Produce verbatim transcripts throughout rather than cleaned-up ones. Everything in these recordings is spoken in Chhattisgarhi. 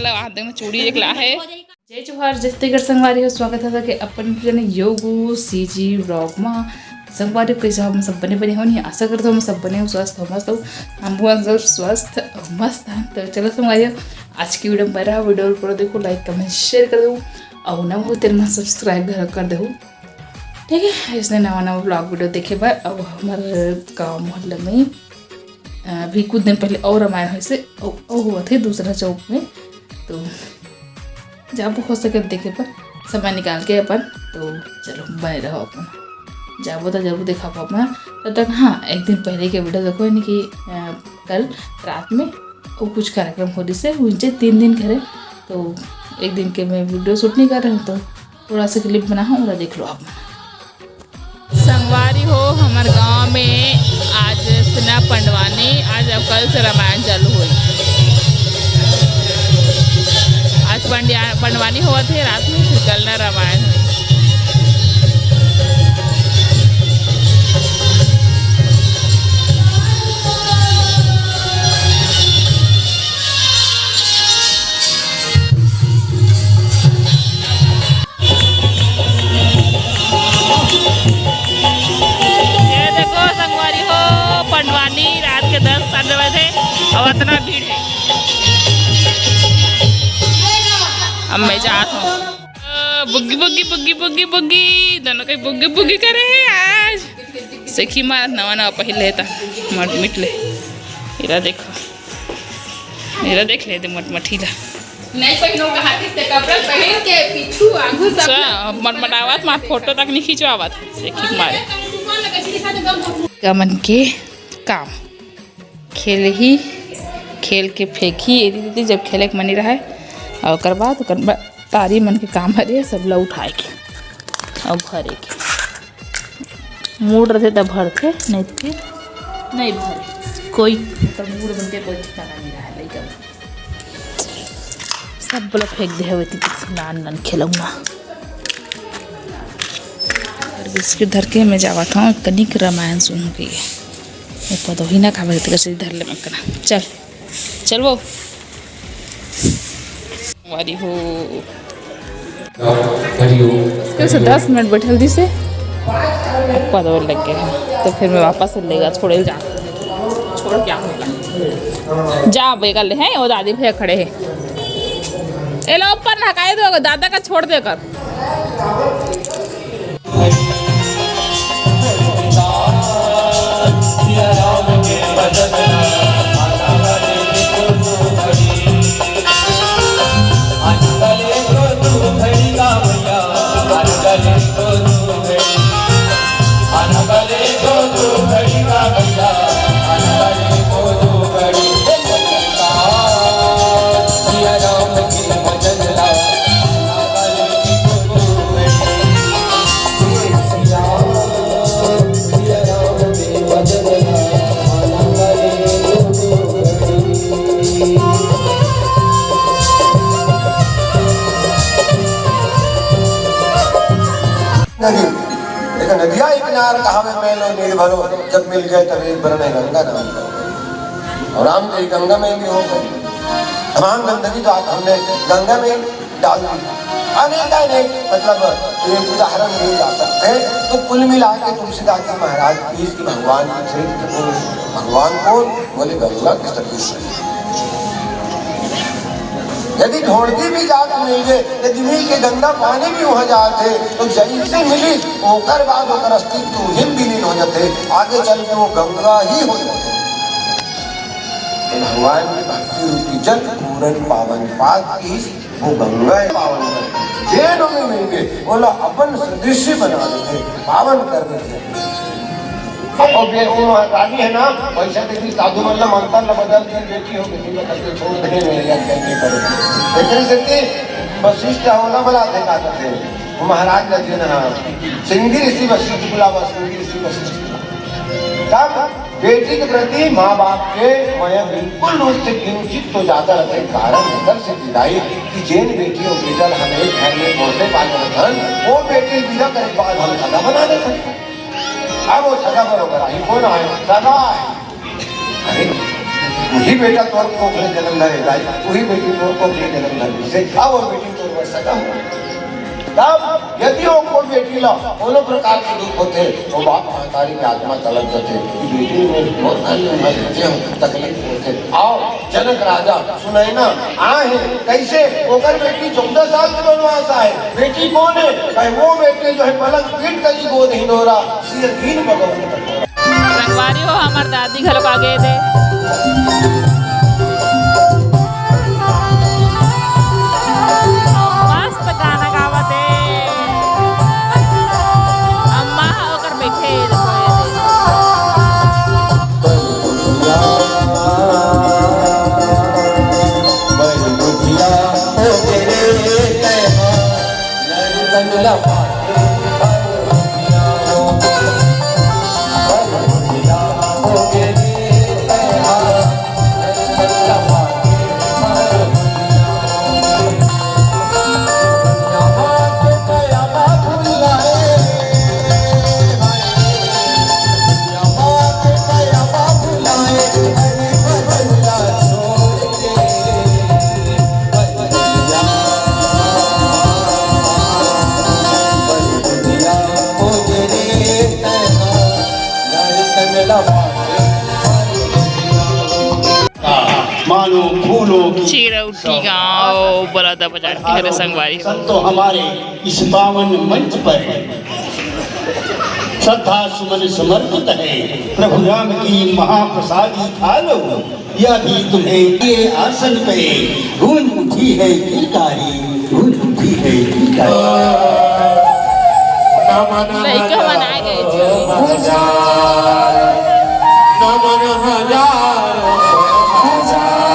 मतलब, हाथ में चूड़ी एक ला है। जय जोहार, जय छत्तीसगढ़ संगवारी हो, स्वागत है सबके अपन चैनल योगू सीजी व्लॉग में। संगवारी हो, कैसे हो? हम सब बने बने हो नहीं, आशा करता हूँ हम सब बने हो, स्वस्थ हो, मस्त हो। हम वो सब स्वस्थ हो, मस्त हैं। तो चलो संगवारी हो, आज की वीडियो में बने रहो, वीडियो पूरा देखो, लाइक कमेंट शेयर कर दो और नवा हो तेरे मन सब्सक्राइब घर कर दो, ठीक है? इसने नवा नवा व्लॉग वीडियो देखे बर। अब हमारे गाँव मोहल्ले में अ, अभी कुछ दिन पहले और रामायण होइसे, ओ, ओ हुआ थे दूसरा चौक में, तो जब हो सके देखे पर समय निकाल के अपन, तो चलो बने रहो अपन, जाबो तो जरूर देखा अपन। तब तक हाँ, एक दिन पहले के वीडियो देखो यानी कि अ, कल रात में वो कुछ कार्यक्रम हो रही से उनसे तीन दिन करे, तो एक दिन के मैं वीडियो शूट नहीं कर रही हूँ, तो थोड़ा सा क्लिप बना हूँ, ओला देख लो आप। संगवारी हो, हमर गांव में आज सुना पंडवानी, आज अब कल से रामायण चालू होई। आज पंडिया-, पंडवानी होवत हे रात में, फिर कल ना रामायण होई। ये देखो संगवारी हो, पंडवानी रात के दस साढ़े बजे और इतना भीड़ है। अब मैं जात हूँ। बुग्गी बुग्गी बुग्गी बुग्गी बुग्गी, दोनों कहीं बुग्गी बुग्गी करे हैं आज। सखी मारत नवा नवा पहले था मट मिटले। इरा देखो, इरा देख ले दे मटमठीला। नहीं पहिनो कहा कि ते कपड़ा पहन के पीछू आगू सब अच्छा, मटमटावत मार फोटो तक नहीं खिंचवावत। सखी मारे। का मन के काम खेलही, खेल के फेंकही, एती तेती जब खेले के मनी रहे, और ओकर बाद, ओकर बाद तारी मन के काम हरे, सब ला उठाए के और भरे के। मूड रथे त भरथे, नहीं तो फिर नहीं भरे। कोई तो मूड बन के कोई ठिकाना नहीं रहा लइका मन। सब ला फेंक दे हवे, एती तेती नान नान खेलौना। और बिस्किट धर के मैं जावत हूँ, कनिक रामायण सुन के। ये पदोही ना खावे, तेकर से धर ले मैं कना। चल, चल वो। वारी हो। कल से दस मिनट बैठल दी से। पदोह लग गए हैं, तो फिर मैं वापस से लेगा, छोड़े जा। छोड़ क्या होगा? जा, बेगा ले हैं, वो दादी भैया खड़े हैं। ए लो, ऊपर ना हकाई दो, दादा का छोड़ दे कर। नदी, एक नदिया एक नार कहावे, मैलो नीर भरो, जब मिल गए तब एक बरन है गंगा नाम करो। और राम जी गंगा में भी हो गए। तमाम गंदगी तो आप हमने गंगा में डाल दी। अनेक अनेक मतलब एक उदाहरण दिए जा सकते हैं। तो कुल मिला के तुलसीदास जी महाराज की, इसकी भगवान की श्रेष्ठ पुरुष, भगवान कौन? बोले गंगा के सती। यदि ढोलकी भी जाके मिल गए, यदि मिल के गंदा पानी भी वहाँ जाते, तो जैसे मिली, ओकर बाद ओकर अस्तित्व उही में विलीन हो जाते, आगे चल के वो गंगा ही हो जाते। तो भगवान की भक्ति रूपी जल पूरन पावन पाद की, वो गंगा है पावन कर। जे नो में मिल गए, बोला अपन सदृश बना देते, पावन कर देते। और बे-, वो रानी है ना, वैसा देखी साधु मन ला मंत्र ला बदल के बेटी हो गई, तो करके छोड़ दे, मेरे याद करके करे। एकरे सेती वशिष्ठ होला बला थे का करते। वो महाराज ला जे ना, सिंगी ऋषि वशिष्ठ बुलावा, सिंगी ऋषि वशिष्ठ। तब बेटी के प्रति माँ बाप के मया बिल्कुल रूप से किंचित तो ज्यादा रहते। कारण भीतर से दिलाई कि जेन बेटी और बेटा ला हम एक घर में पोसे पाले रहन, वो बेटी विदा करे के बाद हम सगा बना देते। अब वो सगा बरोबर आई, कौन आए? सगा आए। अरे, उही बेटा तोर कोख ले जनम धरे दाई, उही बेटी तोर कोख ले जनम धरे। से अब वो बेटी तोर बर सगा हो। तब यदि ओकर बेटी ला कोनो प्रकार के दुख होथे, तो बाप महतारी के आत्मा तलप जथे कि बेटी में बहुत भारी उम्र देते हो, तकलीफ होथे। आओ, जनक राजा सुनैना आए हैं, कैसे ओकर बेटी चौदह साल के वनवास आए, बेटी कौन है? कहे, वो बेटी जो है पलंग पीट करी गोद हिंडोरा, सिर दीन भगवंत कटोरा। संगवारी हो, हमर दादी घलो आ गे दे। मस्त गाना गावत हे। अम्मा ह ओकर बैठे हे, देखो ये दे। मानो फूलों की चिरौटी गांव बलौदा बाजार के हरे संगवारी। संतो हमारे इस पावन मंच पर श्रद्धा सुमन समर्पित है। प्रभु राम की महाप्रसादी खा लो, या भी तुम्हें ये आसन पे गूंज उठी है किलकारी, गूंज उठी है किलकारी। नमन लइका बनाए गए थे। हजार, नमन हजार, हजार।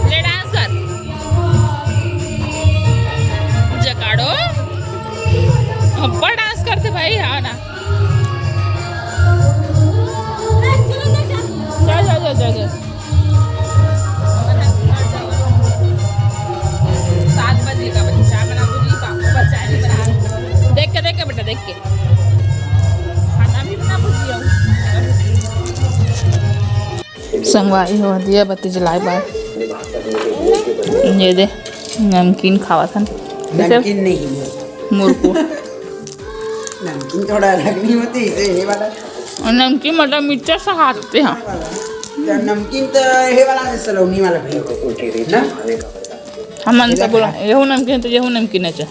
ले डांस कर। जकाड़ो। अब्बड़ डांस करथे भाई, हाँ ना। जा, जा, जा, जा, जा। सात बजे का बच्चा बना, बुढ़ी पापा बच्चा नहीं बना। देख के, देख के बेटा, देख के। खाना भी बना, बुढ़ी हूँ। संगवारी हो, दिया बत्ती जलाए बर। ये दे, नमकीन खावत हन। नमकीन नहीं। मुरकु। नमकीन थोड़ा अलग नहीं होती, इसे ये वाला। और नमकीन मतलब मीठा सा खाते हैं। तो नमकीन तो ये वाला, जैसे सलोनी वाला भाई, ना? हमन तो बोला, यहू नमकीन तो यहू नमकीन है, चा।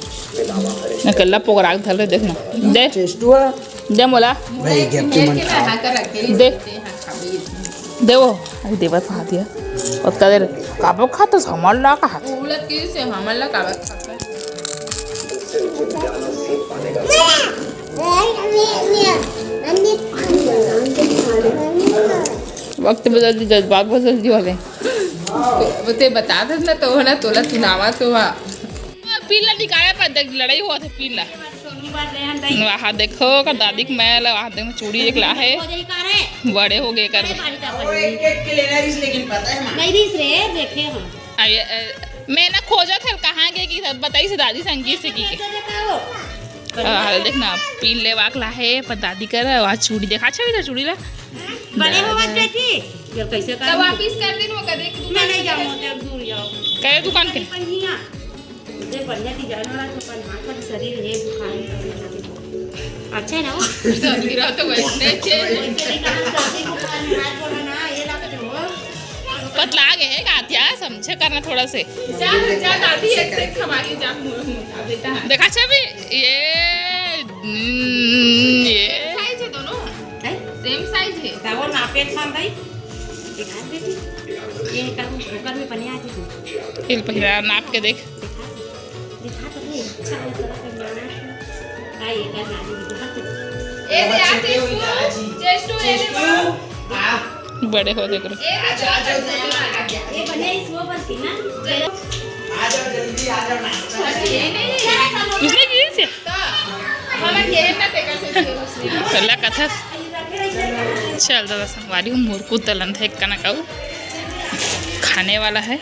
मैं कल्ला पोगराग धर ले, देखना। दे। चेस्टुआ। दे मोला। भाई, गप के मन खा। दे। दे वो। अरे देवत कहा दिया। ओतका देर काबो खात हस, हमर ला कहा। उलत के से हमर ला काबो खात। वक्त बदल दी, जज्बात बदल दी वाले। वो ते बता दे ना तो, ना तोला सुनावा तो हा। पीला निकाले पर देख, लड़ाई हुआ था पीला। वहाँ देखो, का दादी के मैं ला, वहाँ देखो, चूड़ी एक ला है। बड़े हो गए कर। वो एक, एक के लेना रिस, लेकिन पता है माँ। नहीं रिस रे, देखे हम। अब ये, अ, मैं ना खोजत हल कहाँ गए कि बताई से दादी संगीत से की के। अ, देखना, पीन ले वाक ला है, पर दादी कर, वहाँ चूड़ी देखा, अच्छा भी था चूड़ी ला। बड़े हो गए बेटी। ये कैसे तो करूँ? वापिस कर दिन वो कदे कि मैं नहीं जाऊँ, जब दूर जाओ। कहे दुकान के? पहिया। ये बढ़िया डिजाइन वाला चप्पल, हाथ पर शरीर है, बुखारी। अच्छा है ना वो? सर, गिरा तो वैसे नहीं चेंज। वैसे भी कहाँ सर्दी बुखार में हाथ बोला ना, ये रख दो। पर लागे हे का, समझे करना थोड़ा से। जा, जा, दादी, एक से एक खवाही, जा, मुँह, मुँह, जा, बेटा। देखा छे अभी, ये, हम्म, ये। Same size है दोनों। हैं? Same size है। का वो नापे खान भाई? दिखा बेटी। ये कर, कुकर में पनिया आ जाएगी। इल पहिला नाप के देख। दिखा, दिखा तो दे, अच्छा है, थोड़ा सा बड़ा है। हाँ, ये कर, नानी दिखा तो। ए, दे, आ, चेस्टू, चेस्टू, ए, दे, बड़े हो जाए करो। ए, दे, आ जाओ, जल्दी, आ जाओ। ये बने इस वो पर की ना। आ जाओ, जल्दी आ जाओ, नाश्ता। ये नहीं, ये नहीं। उसने की से? तो, हमें ये ना देखा से, अल्लाह कथा। चल दादा, संगवारी हूँ, मुरकू तलन थे कनक अउ खाने वाला है,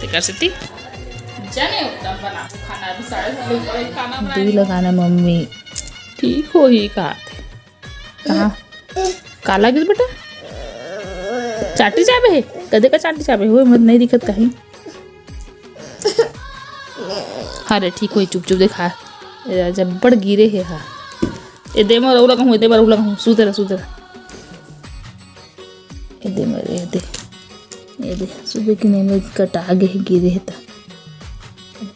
तेकर सेती जाने उत्तम बना खाना, अभी साढ़े सात बजे खाना बनाए। दुई लगाना मम्मी, ठीक होही का? कहाँ? का लागिस बेटा? चाटी चाबे हे? कदे का चाटी चाबे हे? ओए, मत नहीं दिखत कहीं। अरे ठीक होही, चुप चुप देखा। ए, जब्बड़ गिरे हे हा। ए दे मोर, अउ लगाहूँ, ए दे मोर, अउ लगाहूँ, सुते रह, सुते रह। ए दे मोर, ए दे। ए दे, सुबह के नींद में कटा गे हे, गिरे हे त।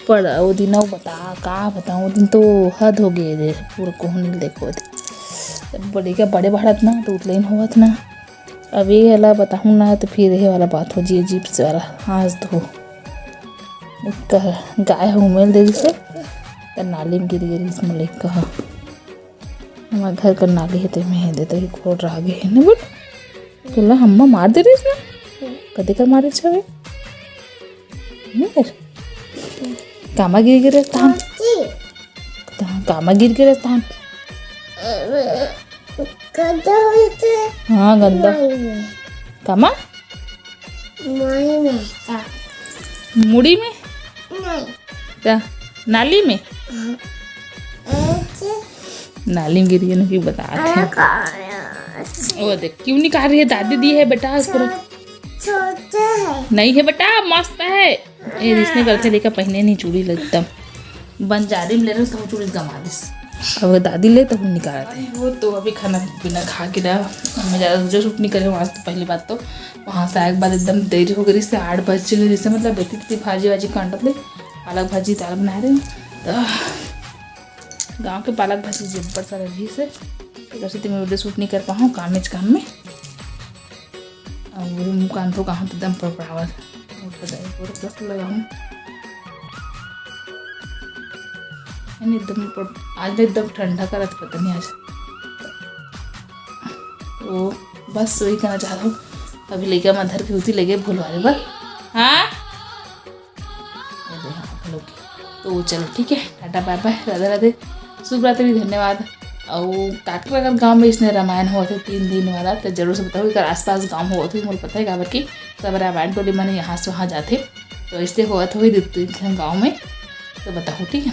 पर ओ दिन अउ बता, का बताऊँ, ओ दिन तो हद हो गे रे, पूरा कोहनी ल देखो दे। बड़े का बड़े बाढ़त ना, तो उतले ही होवत ना। अब ये वाला बताहूँ ना, तो फिर ये वाला बात हो जी, अजीब से वाला, हाँस दो। एक कह, गाय हो मेल दे से, त नाली में गिर गे रिहिस, मोला एक कहा। हमार घर कर नाली हे, ते में हे दे, तो एक फोड़ रह गे हे, नहीं बोल? तोला अम्मा मार दे रहिस ना? कदे कर मारे छवे? नहीं कर। कामा गिर गिरे तहान। तहान कामा गिर गिरे तहान। गंदा होइसे। हाँ, गंदा। नहीं। कामा? मुड़ी में। मुड़ी में? नहीं। का? नाली में? हाँ। ऐसे। नाली में गिर गे ना कि बतात हे। ऐसे। ओ देख, क्यों निकाल रही है? दादी दी है बेटा, इसको। छो-, छोटे है। नहीं है बेटा, मस्त है। ए, रिसने करथे, देखा, पहिने नहीं चूड़ी ल एकदम। बंजारी में ले रहे, तहूँ चूड़ी गमा दिस। अब दादी ले, तहूँ निकालत हे। वो तो अभी खाना पीना खा के ना, मैं ज़्यादा वीडियो शूट नहीं करे हूँ आज तो। पहली बात तो वहाँ से आए के बाद एकदम देरी हो गई, जैसे आठ बज गए, जैसे मतलब बेटी की भाजी वाजी काटत ले, पालक भाजी दाल बनाए रहे। तो गाँव के पालक भाजी जब्बर सारा रहिस हे, तेकर सेती मैं वीडियो शूट नहीं कर पाऊँ, काम में, काम में। अउ वो मुँह कान तो कहाँ तो एकदम पड़पड़ावत हे। और बताइए, और कस लगाऊँ? यानी एकदम पड़-, आज तो एकदम ठंडा करत, पता नहीं आज। तो बस वही कहना चाहत हूँ, अभी लइका मन धर के उती लगे भुलवारे बर। हाँ? ये दे, हाँ, hello की। तो चलो, ठीक है, टाटा, bye bye, राधे राधे, शुभ रात्रि, धन्यवाद। अउ काकर अगर गाँव में इसने रामायण होवत हे तीन दिन वाला, तो जरूर से बताओ, एकर आसपास गाँव होवत होही, मोला पता है, काबर कि सब रामायण टोली मन यहाँ से वहाँ जाथे, तो ऐसे होवत होही दू तीन ठन गाँव में, तो बताओ, ठीक है।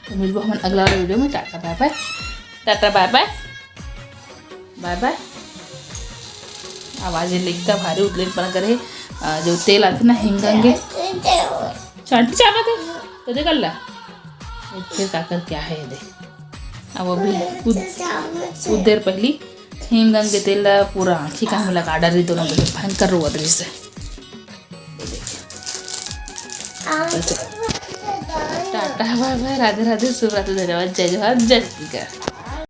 तो मिलबो हमन अगला वाला वीडियो में। Tata bye bye, Tata bye bye, bye bye। आवाज ये लइका भारी उतले बन करे, अ, जो तेल आथे ना हिंग गंगे, चांटी चाबत हे, तो देख ला, ये फिर काकर क्या है ये दे। अब अभी कुछ, कुछ देर पहली हिंग गंगे तेल ला पूरा आँखी कान में लगा डारी, दोनों बजे भयंकर रोवत रहिस हे। टाटा bye bye, राधे राधे, शुभ रात्रि, धन्यवाद, जय जोहार, जय छत्तीसगढ़।